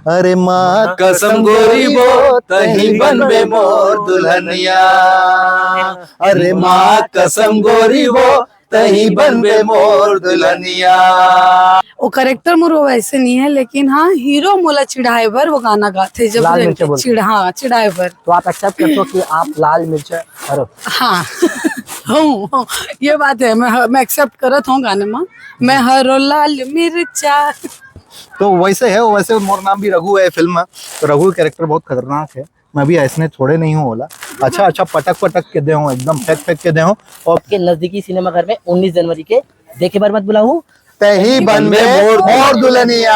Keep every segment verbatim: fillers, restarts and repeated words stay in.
अरे माँ कसम गोरी वो, तही बनबे मोर दुल्हनिया। अरे माँ कसम गोरी वो, तही बनबे मोर दुल्हनिया। वो कैरेक्टर मोर वो वैसे नहीं है, लेकिन हाँ, हीरो मोला चिढ़ाए बर वो गाना गाथे जब लाल मिर्चा बोल के। चिढ़ हाँ, चिढ़ाए बर। तो आप एक्सेप्ट करते हो कि आप लाल मिर्चा हरो? हाँ। हूँ, हूँ। ये बात है, मैं मैं एक्सेप्ट करत हूँ गाने में। मैं हरो लाल मिर्चा। तो वैसे है, वैसे मोर नाम भी रघु है फिल्म में। तो रघु कैरेक्टर बहुत खतरनाक है। मैं भी ऐसने थोड़े नहीं हूँ होला। अच्छा अच्छा पटक पटक के दे हूँ, एकदम फेंक फेंक के दे हूँ। और के नजदीकी सिनेमाघर में उन्नीस जनवरी के देखे बर मत भुलाहू। तही बनबे मोर दुल्हनिया।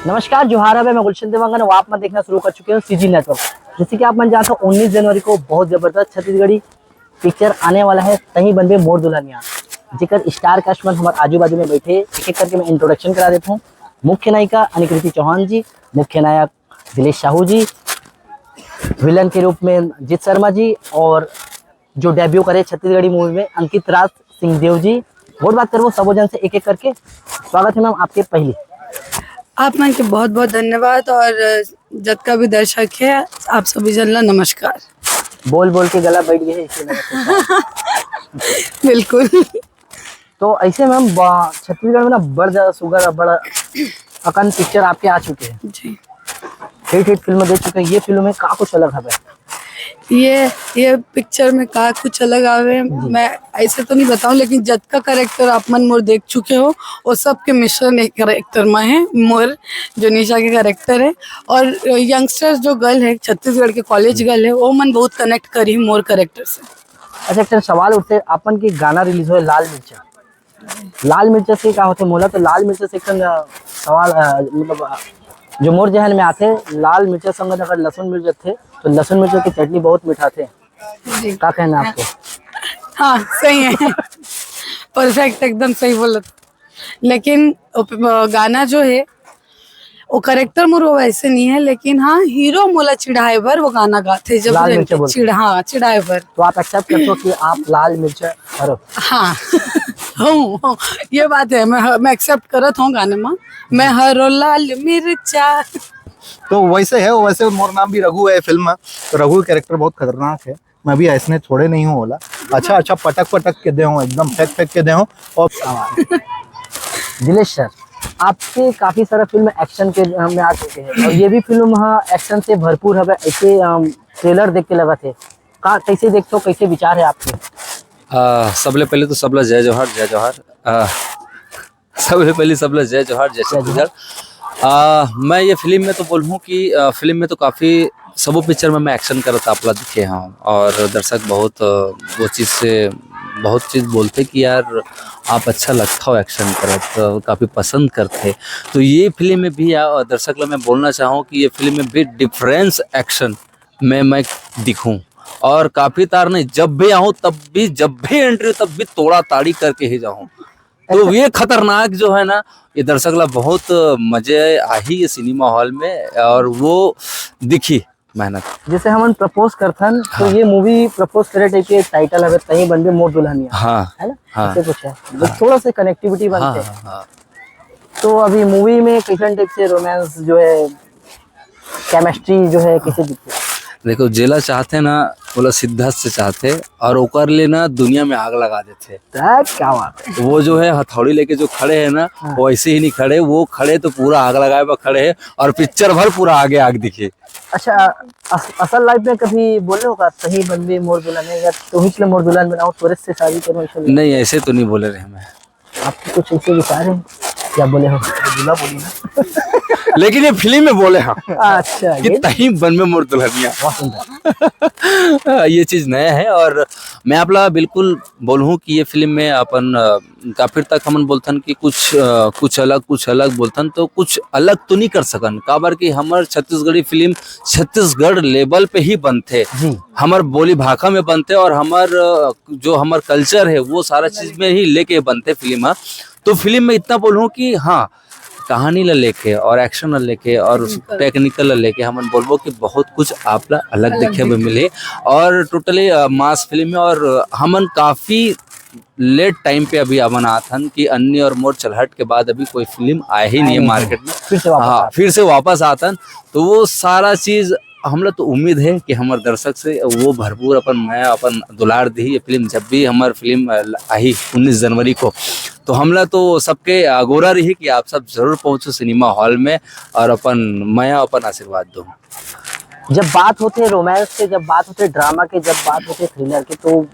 नमस्कार, जोहार हवे, मैं गुलशन देवांगन, अउ आप मन देखना शुरू कर चुके हो सीजी नेटवर्क। जैसे कि आप मन जानते हो, उन्नीस जनवरी को बहुत जबरदस्त छत्तीसगढ़ी पिक्चर आने वाला है, तही बनबे मोर दुल्हनिया, जेकर स्टार कास्ट मन हमारे आजू बाजू में बैठे, एक एक करके मैं इंट्रोडक्शन करा देता हूँ। मुख्य नायिका अनिकृति चौहान जी, मुख्य नायक दिलेश साहू जी, विलन के रूप में जीत शर्मा जी, और जो डेब्यू करे छत्तीसगढ़ी मूवी में अंकित राज सिंह देव जी। बहुत बात करबो सबो जन से एक एक करके। स्वागत है मैम आपके पहली। आप मन के बहुत बहुत धन्यवाद, और जतका भी दर्शक है, आप सभी जन ला नमस्कार। बोल बोल के गला बैठ गया है, इसीलिए मैंने सोचा। बिल्कुल। तो ऐसे मैम, बा-, छत्तीसगढ़ में ना बड़ ज्यादा सुगर, बड़ अकन पिक्चर आपके आ चुके हैं। जी। हिट हिट फिल्म दे चुके हैं, ये फिल्म में का कुछ अलग हवे? ये ये पिक्चर में का कुछ अलग आवे, मैं ऐसे तो नहीं बताऊं, लेकिन जतका कैरेक्टर आप मन मोर देख चुके हो, वो सब के मिश्रण एक कैरेक्टर में है। मोर जो निशा के कैरेक्टर है, और यंगस्टर्स जो गर्ल है, छत्तीसगढ़ के कॉलेज गर्ल है, वो मन बहुत कनेक्ट करी मोर कैरेक्टर से। अच्छा, एक ठन सवाल उठथे, अपन के गाना रिलीज होय लाल मिर्चा, लाल मिर्चा से का होथे? मोला तो लाल मिर्चा से एक ठन, अ, सवाल, अ, मतलब, अ, जो मोर जहन में आथे, लाल मिर्चा संग अगर लहसुन मिल जाथे, तो लहसुन मिर्चा की चटनी बहुत मीठा थे। जी। का कहना आपको? हाँ, सही है। परफेक्ट, एकदम सही बोला। लेकिन वो प-, गाना जो है, वो कैरेक्टर मोर वो वैसे नहीं है, लेकिन हाँ, हीरो मोला चिढ़ाए बर वो गाना गाथे जब लाल मिर्चा बोल के। चिढ़-, हाँ, चिढ़ाए बर। तो आप एक्सेप्ट करते हो कि आप लाल मिर्चा हरो? हाँ। हूँ, हूँ। ये बात है, मैं मैं एक्सेप्ट करत हूँ गाने में। मैं हरो लाल मिर्चा। तो वैसे है, वैसे मोर नाम भी रघु है फिल्म में। तो रघु कैरेक्टर बहुत खतरनाक है। मैं भी ऐसने थोड़े नहीं हूँ होला। अच्छा अच्छा पटक पटक के दे हूँ, एकदम फेंक फेंक के दे हूँ। और दिलेश सर, आपके काफी सारा फिल्म एक्शन के, अ, में आ चुके हैं, और ये भी फिल्म, हाँ, एक्शन से भरपूर हवे। ऐसे, अम, ट्रेलर देख के लगा थे, का, कैसे देखते हो, कैसे विचार है आपके? आ, सबले पहले तो सबला जय जोहार, जय जोहार। आ, सबले पहले सबला जय जोहार, जय जय जोहार। छत्तीसगढ़। आ, मैं ये फिल्म में तो बोलूँ कि, आ, फिल्म में तो काफी सबो पिक्चर में मैं एक्शन करत आपला दिखे हूँ, और दर्शक बहुत, आ, वो चीज से बहुत चीज बोलथे कि यार, आप अच्छा लगता हो एक्शन करत, आ, काफी पसंद करथे। तो ये फिल्म में भी, आ, दर्शक ला मैं बोलना चाहूँ कि ये फिल्म में भी डिफरेंस एक्शन में मैं दिखूं, और काफी तार नहीं, जब भी आऊं तब भी, जब भी एंट्री हो तब भी तोड़ा ताड़ी करके ही जाऊं। तो ये खतरनाक जो है ना, ये दर्शक ला बहुत मजे आही ये सिनेमा हॉल में, और वो दिखी मेहनत। जैसे हमन प्रपोज करथन, तो हाँ। ये मूवी प्रपोज करे टाइप के टाइटल हवे, तही बनबे मोर दुल्हनिया, हाँ, है ना? हाँ। ऐसे कुछ है, बस हाँ। थोड़ा सा कनेक्टिविटी हाँ, बनते हैं। हाँ, हाँ। तो अभी मूवी में कैसन टाइप से रोमांस जो है, केमिस्ट्री जो है, कैसे दिखते? देखो, जेला चाहते ना, बोला सिद्धार्थ से चाहते, और ओकर ले ना दुनिया में आग लगा देते। क्या बात है। वो जो है हथौड़ी लेके जो खड़े हैं ना, हाँ। वो ऐसे ही नहीं खड़े, वो खड़े तो पूरा आग लगाए पर खड़े हैं, और पिक्चर भर पूरा आगे आग दिखे। अच्छा, अस-, असल लाइफ में कभी बोले होगा, "तही बनबे मोर दुल्हन है" या "तोहिच ले मोर दुल्हन बनाओ, तोरे से शादी करूं", ऐसा बोले? नहीं, ऐसे तो नहीं बोले रहे मैं। आपके कुछ ऐसे विचार हैं? क्या बोले हो? दूल्हा बोली ना। लेकिन ये फिल्म में बोले हैं अच्छा, कि ये "तही बनबे मोर दुल्हनिया।" बहुत सुंदर। ये चीज नया है, और मैं आपला बिल्कुल बोलूँ कि ये फिल्म में अपन, अ, काफी तक हमन बोलथन कि कुछ, अ, कुछ अलग, कुछ अलग बोलथन, तो कुछ अलग तो नहीं कर सकन, काबर कि हमर छत्तीसगढ़ी फिल्म छत्तीसगढ़ लेवल पे ही बनथे, जी। हमर बोली भाखा में बनथे, और हमर, अ, जो हमर कल्चर है, वो सारा चीज में ही लेके बनथे फिल्म ह। तो फिल्म में इतना बोलूँ कि हाँ, कहानी ला लेके और एक्शन ला लेके और टेक्निकल ला लेके हमन बोलबो कि बहुत कुछ आप ला अलग देखे बर मिले। और टोटली, अ, मास फिल्म है, और हमन काफी लेट टाइम पे अभी हमन आत हन कि अन्नी और मोर चलहट के बाद अभी कोई फिल्म आए ही नहीं है मार्केट में। फिर से वापस हाँ, आत फिर से वापस आत हन। तो वो सारा चीज हमला तो उम्मीद है कि हमर दर्शक से वो भरपूर अपन मया, अपन दुलार दिही। ये फिल्म जब भी हमर फिल्म, अ, आही उन्नीस जनवरी को, तो हमला तो सबके अगोरा रही कि आप सब जरूर पहुंचो सिनेमा हॉल में और अपन मया, अपन आशीर्वाद दो। जब बात होते है रोमांस के, जब बात होते है ड्रामा के, जब बात होते है थ्रिलर के, तो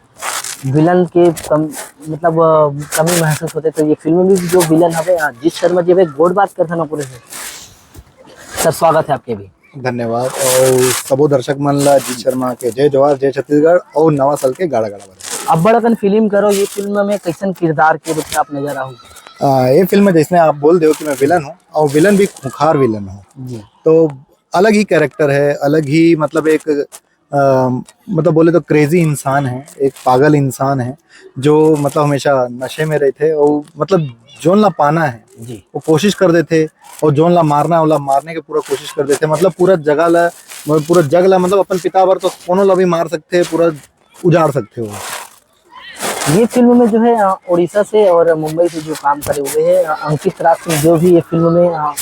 विलन के कम, मतलब, अ, कमी महसूस होते। तो ये फिल्म में भी जो विलन हवे, अ, अजीत शर्मा जी हवे, गोठ बात करथन पूरे से। सर, स्वागत है आपके भी। धन्यवाद। और सबो दर्शक मन ला अजीत शर्मा के जय जोहार, जय छत्तीसगढ़ और नवा साल के गाड़ा गाड़ा बधाई। अब्बड़ अकन फिल्म करो, ये फिल्म में कैसन किरदार के रूप में आप नजर आहो? आ, ये फिल्म में जैसे आप बोल दे हो कि मैं विलन हूँ और विलन भी खूंखार विलन हूँ, जी। तो अलग ही कैरेक्टर है, अलग ही, मतलब, एक, आ, मतलब, बोले तो क्रेजी इंसान है, एक पागल इंसान है, जो, मतलब, हमेशा नशे में रहते और, मतलब, जोन ला पाना है जी। वो कोशिश कर देते, और जोन ला मारना है ओला मारने के पूरा कोशिश कर देते, मतलब, पूरा जगह ला, पूरा जग ला, मतलब, अपन पिता बर तो कोनो ला भी मार सकते, पूरा उजाड़ सकते हो। ये फिल्म में जो है, अ, उड़ीसा से और मुंबई से जो काम करे हुए हैं, अ, अंकित राज सिंह, जो भी ये फिल्म में, अ,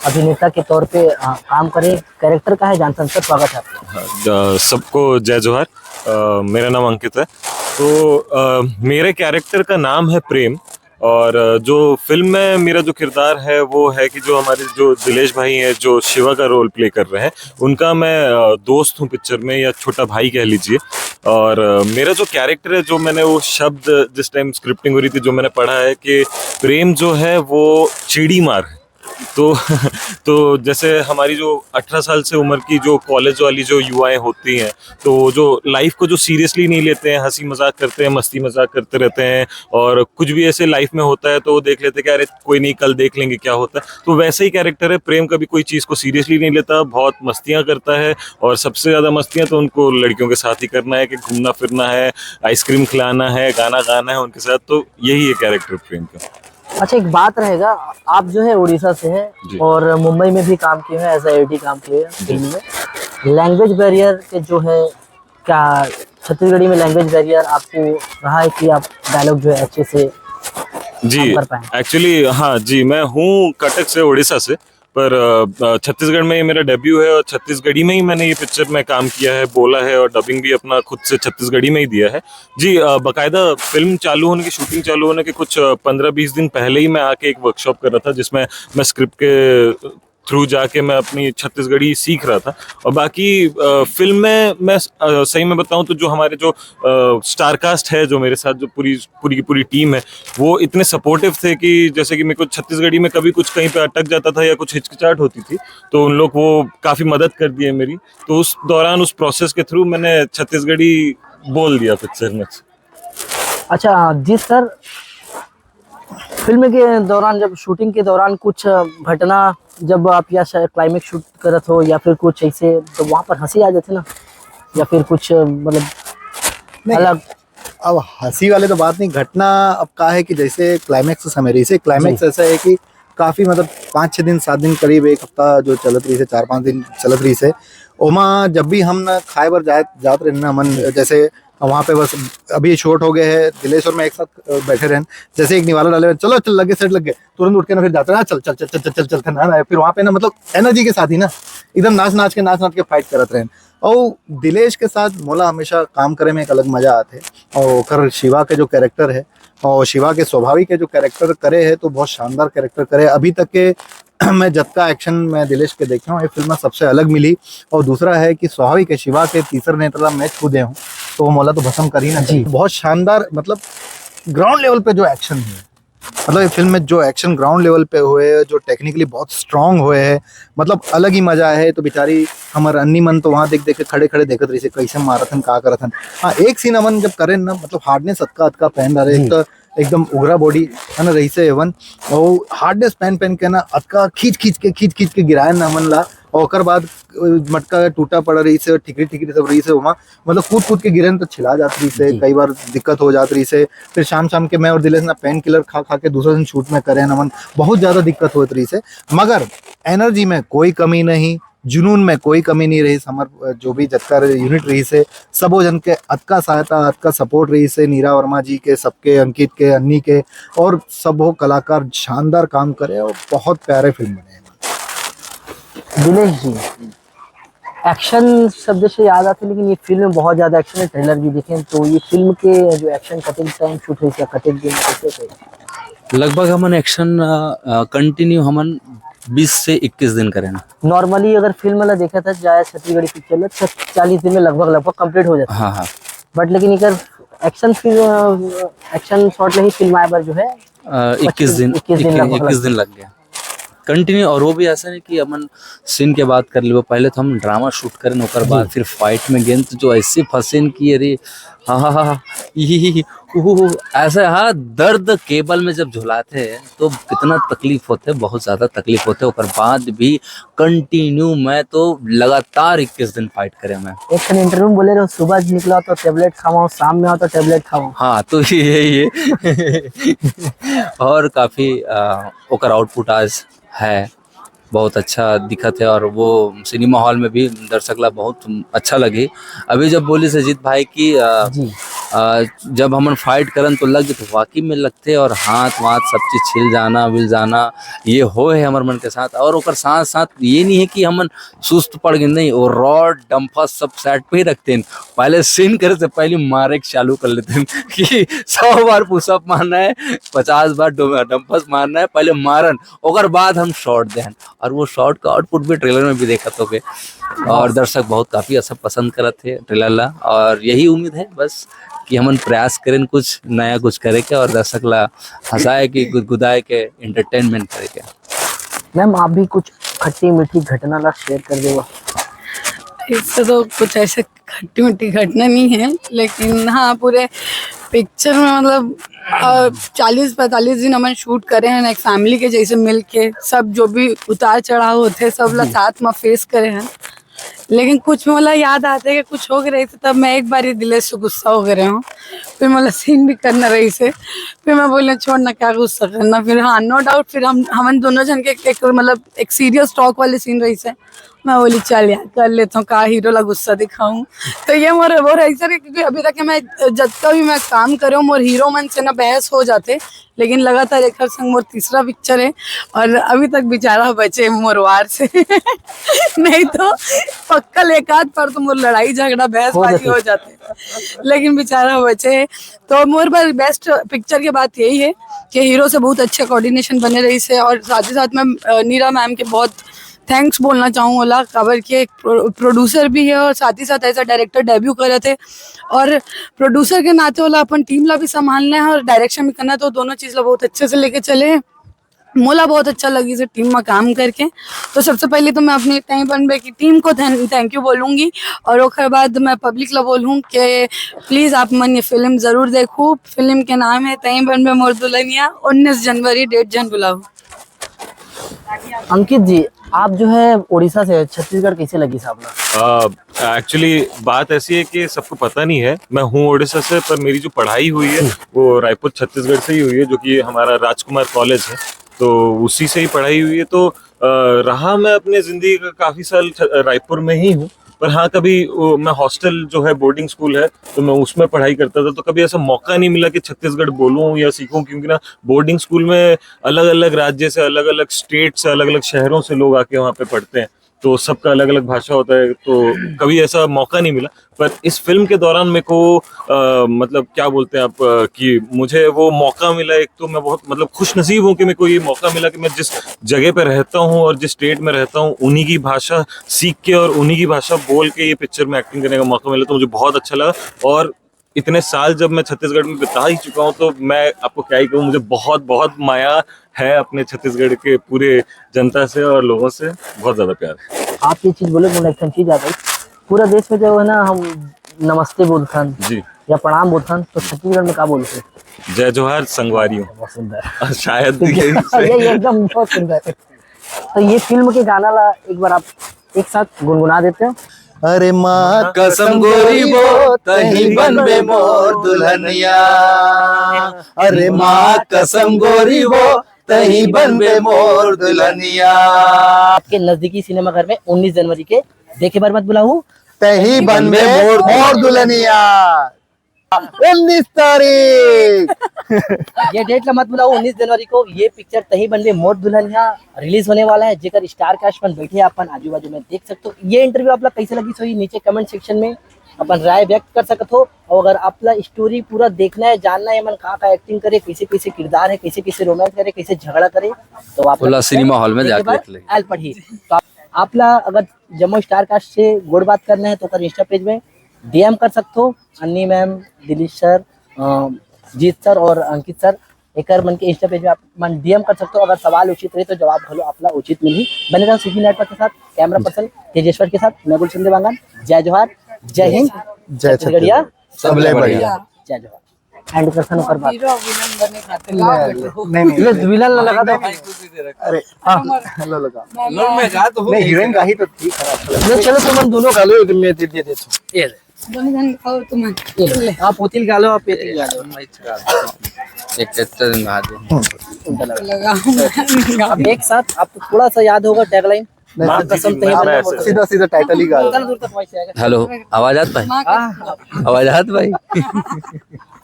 अभिनेता के तौर पे, अ, काम करे, कैरेक्टर का है जानसन सर, स्वागत है आपका। अ, सबको जय जोहार। अ, मेरा नाम अंकित है। तो अ, मेरे कैरेक्टर का नाम है प्रेम, और अ, जो फिल्म में मेरा जो किरदार है वो है कि जो हमारे जो दिलेश भाई हैं, जो शिवा का रोल प्ले कर रहे हैं, उनका मैं अ, दोस्त हूँ पिक्चर में, या छोटा भाई कह लीजिए। और अ, मेरा जो कैरेक्टर है, जो मैंने वो शब्द जिस टाइम स्क्रिप्टिंग हो रही थी, जो मैंने पढ़ा है कि प्रेम जो है वो चीड़ी मार है। तो तो जैसे हमारी जो अठारह साल से उम्र की जो कॉलेज वाली जो युवाएं होती हैं, तो वो जो लाइफ को जो सीरियसली नहीं लेते हैं, हंसी मजाक करते हैं, मस्ती मजाक करते रहते हैं, और कुछ भी ऐसे लाइफ में होता है तो वो देख लेते हैं कि अरे कोई नहीं, कल देख लेंगे क्या होता है। तो वैसे ही कैरेक्टर है प्रेम, कभी कोई चीज़ को सीरियसली नहीं लेता, बहुत मस्तियाँ करता है, और सबसे ज़्यादा मस्तियाँ तो उनको लड़कियों के साथ ही करना है, कि घूमना फिरना है, आइसक्रीम खिलाना है, गाना गाना है उनके साथ। तो यही है कैरेक्टर प्रेम का। अच्छा, एक बात रहेगा, आप जो है उड़ीसा से हैं जी। और मुंबई में भी काम किए हैं, एज ए एडी काम किए हैं फिल्म में। लैंग्वेज बैरियर के जो है, क्या छत्तीसगढ़ी में लैंग्वेज बैरियर आपको रहा है कि आप डायलॉग जो है अच्छे से जी, काम कर पाए? एक्चुअली हाँ जी, मैं हूँ कटक से, उड़ीसा से, पर अ, अ, छत्तीसगढ़ में ये मेरा डेब्यू है और छत्तीसगढ़ी में ही मैंने ये पिक्चर में काम किया है, बोला है, और डबिंग भी अपना खुद से छत्तीसगढ़ी में ही दिया है। जी, अ, बाकायदा फिल्म चालू होने की, शूटिंग चालू होने के कुछ पंद्रह बीस दिन पहले ही मैं आके एक वर्कशॉप कर रहा था, जिसमें मैं स्क्रिप्ट के थ्रू जाके मैं अपनी छत्तीसगढ़ी सीख रहा था। और बाकी अ, फिल्म में मैं अ, सही में बताऊं तो जो हमारे जो स्टारकास्ट है, जो मेरे साथ जो पूरी पूरी की पूरी टीम है, वो इतने सपोर्टिव थे कि जैसे कि मेरे को छत्तीसगढ़ी में कभी कुछ कहीं पे अटक जाता था या कुछ हिचकिचाहट होती थी, तो उन लोग वो काफ़ी मदद कर दिए मेरी। तो उस दौरान, उस प्रोसेस के थ्रू मैंने छत्तीसगढ़ी बोल दिया पिक्चर में। अच्छा जी सर, फिल्म के दौरान, जब शूटिंग के दौरान कुछ घटना, जब आप या शायद क्लाइमेक्स शूट करत हो या फिर कुछ ऐसे, तो वहाँ पर हंसी आ जाती ना, या फिर कुछ, मतलब, नहीं, अलग? अब हंसी वाले तो बात नहीं, घटना अब का है कि जैसे क्लाइमेक्स समय रही से, क्लाइमेक्स जी। ऐसा है कि काफी, मतलब, पाँच छः दिन, सात दिन, करीब एक हफ्ता जो चलत रही से, चार पाँच दिन चलत रही से, ओमा जब भी हम ना खाए बर जात जात रहे ना मन, जैसे वहाँ पे बस अभी शॉट हो गए हैं, दिलेश और मैं एक साथ अ, बैठे रहे, जैसे एक निवाला डाले, चलो चल, लगे सेट लग गए, तुरंत उठ के ना फिर जाते रहे, "हाँ, चल चल चल चल चल चल चल ना ना।" फिर वहाँ पे ना, मतलब, एनर्जी के साथ ही ना एकदम नाच नाच के, नाच नाच के फाइट करत रहे। और दिलेश के साथ मोला हमेशा काम करे में एक अलग मजा आते। और ओकर शिवा के जो कैरेक्टर है, और शिवा के स्वाभाविक के जो कैरेक्टर करे है, तो बहुत शानदार कैरेक्टर करे। अभी तक के मैं जतका एक्शन मैं दिलेश के देखे हूँ, ये फिल्म में सबसे अलग मिली। और दूसरा है कि स्वाभाविक है, शिवा के तीसर नेत्र ला मैं छू दे हूँ, तो वो मोला तो भस्म कर ही ना जी। बहुत शानदार, मतलब, ग्राउंड लेवल पे जो एक्शन है, मतलब, ये फिल्म में जो एक्शन ग्राउंड लेवल पे हुए, जो टेक्निकली बहुत स्ट्रांग हुए है, मतलब, अलग ही मजा है। तो बेचारी हमर अन्नी मन तो वहाँ देख देख के खड़े खड़े देखत रही से, कैसे मारत हन, का करत हन। हाँ, एक सीन हमन जब करें ना, मतलब, हार्डनेस अतका अतका पहन रहे, एक तो एकदम उग्रा बॉडी है ना, रही से एवन, और हार्डनेस पहन पहन के ना अतका खींच खींच के, खींच खींच के गिराए ना हमन ला। और ओकर बाद अ, मटका टूटा पड़ा रही से, ठिकरी ठिकरी सब रही से, वहाँ, मतलब, कूद कूद के गिरन तो छिला जात रही से, कई बार दिक्कत हो जात रही से। फिर शाम शाम के मैं और दिलेश ना पेन किलर खा खा के दूसरा दिन शूट में करे हमन, बहुत ज्यादा दिक्कत होत रही से, मगर एनर्जी में कोई कमी नहीं, जुनून में कोई कमी नहीं रही। हमर जो भी जतका यूनिट रही से, सबो जन के अतका सहायता, अतका सपोर्ट रही से, नीरा वर्मा जी के, सबके, अंकित के, अन्नी के, और सबो कलाकार शानदार काम करे और बहुत प्यारे फिल्म बने। दिनेश जी, एक्शन शब्द से याद आते, लेकिन ये फिल्म में बहुत ज्यादा एक्शन है। ट्रेलर भी देखे तो ये फिल्म के जो एक्शन कटिंग टाइम शूट हुई, क्या कटिंग दिन कैसे थे? लगभग हमन एक्शन कंटिन्यू हमन बीस से इक्कीस दिन करेन। नॉर्मली अगर फिल्म ला देखा था जाए छत्तीसगढ़ी पिक्चर ला, तो चालीस दिन में लगभग लगभग कंप्लीट हो जाता है। हाँ हाँ। बट लेकिन अगर एक्शन फिल्म, एक्शन शॉट ले ही फिल्म आए बार जो है अ, इक्कीस दिन इक्कीस दिन लगभग इक्कीस दिन लग गया कंटिन्यू। और वो भी ऐसा नहीं कि हमन सीन के बात कर लेबो, पहले तो हम ड्रामा शूट करें, ओकर बाद फिर फाइट में गेंद जो ऐसे फंसेन कि अरे हाँ हाँ हाँ हाँ, ई, उहू, ऐसा हाँ दर्द केबल में जब झुलाते हैं तो कितना तकलीफ होते, बहुत ज्यादा तकलीफ होते। ओकर बाद भी कंटिन्यू मैं तो लगातार इक्कीस दिन फाइट करे मैं। एक इंटरव्यू में बोले रहो, सुबह निकला तो टेबलेट खावा, शाम में आओ तो टेबलेट खावा। हाँ तो यही है। और काफी अ, ओकर आउटपुट आज है, बहुत अच्छा दिखत है और वो सिनेमा हॉल में भी दर्शक ला बहुत अच्छा लगे। अभी जब बोलिस अजीत भाई कि अ, जी। अ, जब हमन फाइट करन तो लग जाते, वाकई में लगते और हाथ वाथ सब चीज छिल जाना विल जाना, ये हो है हमर मन के साथ। और ओकर साथ साथ ये नहीं है कि हमन सुस्त पड़ गए, नहीं, वो रॉड डंफस सब सेट पे ही रखते हैं। पहले सीन करे से पहले मारे के चालू कर लेते हैं कि सौ बार पुशअप मारना है, पचास बार डंफस मारना है, पहले मारन, ओकर बाद हम शॉट देहन। और वो शॉट का आउटपुट भी ट्रेलर में भी देखत होगे। और दर्शक बहुत काफी अच्छा पसंद करत थे ट्रेलर ला, और यही उम्मीद है बस कि हमन प्रयास करें कुछ नया कुछ करे के और दर्शक ला हंसाए के, गुदगुदाए के, एंटरटेनमेंट करे के। मैम, आप भी कुछ खट्टी मीठी घटना ला शेयर कर देवा। इससे तो कुछ ऐसे खट्टी मीठी घटना नहीं है, लेकिन हाँ, पूरे पिक्चर में मतलब चालीस पैंतालीस दिन हमन शूट करे हैं, एक फैमिली के जैसे मिल के सब जो भी उतार चढ़ाव होते हैं सब ला साथ में फेस करे हैं। लेकिन कुछ मोला याद आते कि कुछ हो गए रही, तो तब मैं एक बार ही दिलेश से गुस्सा हो गए हूँ। फिर मोला सीन भी करना रही से, फिर मैं बोले छोड़ ना, क्या गुस्सा करना। फिर हाँ, नो डाउट, फिर हम हमन दोनों जन के एक मतलब एक सीरियस टॉक वाले सीन रही से, मैं बोली चल यार कर लेता हूँ, का हीरो ला गुस्सा दिखाऊं। तो ये मोर मोर ऐसा है, क्योंकि अभी तक मैं जतका भी मैं काम करे हूँ, मोर हीरो मन से ना बहस हो जाते, लेकिन लगातार एकर संग मोर तीसरा पिक्चर है और अभी तक बेचारा बचे मोर वार से। नहीं तो पक्का एक आध पर तो मोर लड़ाई झगड़ा बहसबाजी हो जाते, लेकिन बेचारा बचे। तो मोर बर बेस्ट पिक्चर के बात यही है कि हीरो से बहुत अच्छा कोऑर्डिनेशन बने रही से, और साथ ही साथ मैं अ, नीरा मैम के बहुत थैंक्स बोलना चाहूँ ओला, काबर कि एक प्रो, प्रोड्यूसर भी है और साथ ही साथ ऐसा डायरेक्टर डेब्यू करे थे, और प्रोड्यूसर के नाते ओला अपन टीम ला भी संभालना है और डायरेक्शन भी करना है, तो दोनों चीज़ ला बहुत अच्छे से लेके चले हैं। मोला बहुत अच्छा लगी इस टीम में काम करके। तो सबसे पहले तो मैं अपनी तई बनबे की टीम को थैंक यू बोलूँगी, और ओकर बाद मैं पब्लिक ला बोलूँ कि प्लीज आप मन ये फिल्म जरूर देखो। फिल्म के नाम है तई बनबे मोर दुल्हनिया, उन्नीस जनवरी, डेट झन भुलाओ। अंकित जी, आप जो है उड़ीसा से, छत्तीसगढ़ कैसे लगी साहब ना? एक्चुअली बात ऐसी है कि सबको पता नहीं है, मैं हूँ उड़ीसा से, पर मेरी जो पढ़ाई हुई है वो रायपुर छत्तीसगढ़ से ही हुई है, जो कि हमारा राजकुमार कॉलेज है, तो उसी से ही पढ़ाई हुई है। तो अ, रहा मैं अपने ज़िंदगी का काफ़ी साल छ- रायपुर में ही हूँ, पर हाँ, कभी वो, मैं हॉस्टल जो है बोर्डिंग स्कूल है, तो मैं उसमें पढ़ाई करता था, तो कभी ऐसा मौका नहीं मिला कि छत्तीसगढ़ बोलूँ या सीखूँ, क्योंकि ना बोर्डिंग स्कूल में अलग अलग राज्य से, अलग अलग स्टेट से, अलग अलग शहरों से लोग आके वहाँ पे पढ़ते हैं, तो सबका अलग अलग भाषा होता है, तो कभी ऐसा मौका नहीं मिला। पर इस फिल्म के दौरान मेरे को अ, मतलब क्या बोलते हैं आप अ, कि मुझे वो मौका मिला। एक तो मैं बहुत मतलब खुश नसीब हूँ कि मेरे को ये मौका मिला कि मैं जिस जगह पे रहता हूँ और जिस स्टेट में रहता हूँ, उन्हीं की भाषा सीख के और उन्हीं की भाषा बोल के ये पिक्चर में एक्टिंग करने का मौका मिला, तो मुझे बहुत अच्छा लगा। और इतने साल जब मैं छत्तीसगढ़ में बिता ही चुका हूँ, तो मैं आपको क्या ही कहूँ, मुझे बहुत बहुत माया है अपने छत्तीसगढ़ के पूरे जनता से और लोगों से, बहुत ज़्यादा प्यार है। आप ये चीज बोले, मुझे एक ठन चीज याद आई। पूरा देश में जो है ना, हम नमस्ते बोलथन जी। या प्रणाम बोलथन, तो छत्तीसगढ़ में का बोलते? जय जोहार संगवारी हूँ। बहुत सुंदर। शायद यही ये ये एकदम बहुत सुंदर। तो ये फिल्म के गाना ला एक बार आप एक साथ गुनगुना देते हो? अरे माँ कसम गोरी वो, तही बनबे मोर दुल्हनिया। अरे माँ कसम गोरी वो, तही बनबे मोर दुल्हनिया। आपके नजदीकी सिनेमाघर में उन्नीस जनवरी के देखे बर मत भुलाहू। तही बनबे मोर दुल्हनिया। उन्नीस तारीख। ये डेट ला मत भुलाहू, उन्नीस जनवरी को ये पिक्चर तही बनबे मोर दुल्हनिया रिलीज होने वाला है, जेकर स्टार कास्ट मन बैठे हे, अपन आजू बाजू में देख सकते हो। ये इंटरव्यू आप ला कैसे लगिस होही, नीचे कमेंट सेक्शन में अपन राय व्यक्त कर सकत हो। और अगर आप ला स्टोरी पूरा देखना है, जानना है, मन का का एक्टिंग करे, कैसे कैसे किरदार है, कैसे कैसे रोमांस करे, कैसे झगड़ा करे, तो आप ओला सिनेमा हॉल में जाके देख ले। आयल पड़ही। तो आप, आप ला अगर जम्मो स्टार कास्ट से गोठ बात करना है, तो ओकर इंस्टा पेज में डीएम कर सकते हो। अन्नी मैम, दिलीप सर, अ, जीत सर और अंकित सर, एकर मन के इंस्टा पेज में आप मन डीएम कर सकते हो। अगर सवाल उचित रही, तो जवाब घलो आप ला उचित मिलही। बने रहो सीजी नेटवर्क के साथ। कैमरा पर्सन तेजेश्वर के साथ मैं गुलशन देवांगन। जय जोहार, जय हिंद, जय छत्तीसगढ़िया, छत्तीसगढ़। सबले बढ़िया। जय जोहार। एंड कर सन ओकर बाद। हीरो विलन बने खातिर का बैठो? नहीं, नहीं, ले, विलन ला लगा दो। अरे, हाँ, हेलो लगा। लोन में जा तो हो नहीं, हीरोइन का ही तो ठीक है, अच्छा लगा। नहीं, चलो, तुम दोनों का लो, मैं दे, दे देता हूँ। ये ले। दोनों जन खाओ तुम। ये ले। आप उतिल गा लो, आप पेतिल गा लो। एक चच्चा दिन बाद। लगा। अब एक साथ आपको थोड़ा सा याद होगा टैगलाइन। नहीं, माँ कसम, तही बनबे मोर। सीधा, सीधा टाइटल ही गा लो। दूर तक वॉइस आएगा। हेलो, आवाज आत भाई? माँ कसम। आवाज आत भाई?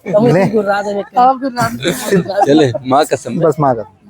नहीं। गुर्रा दे। चले, माँ कसम। बस माँ कसम।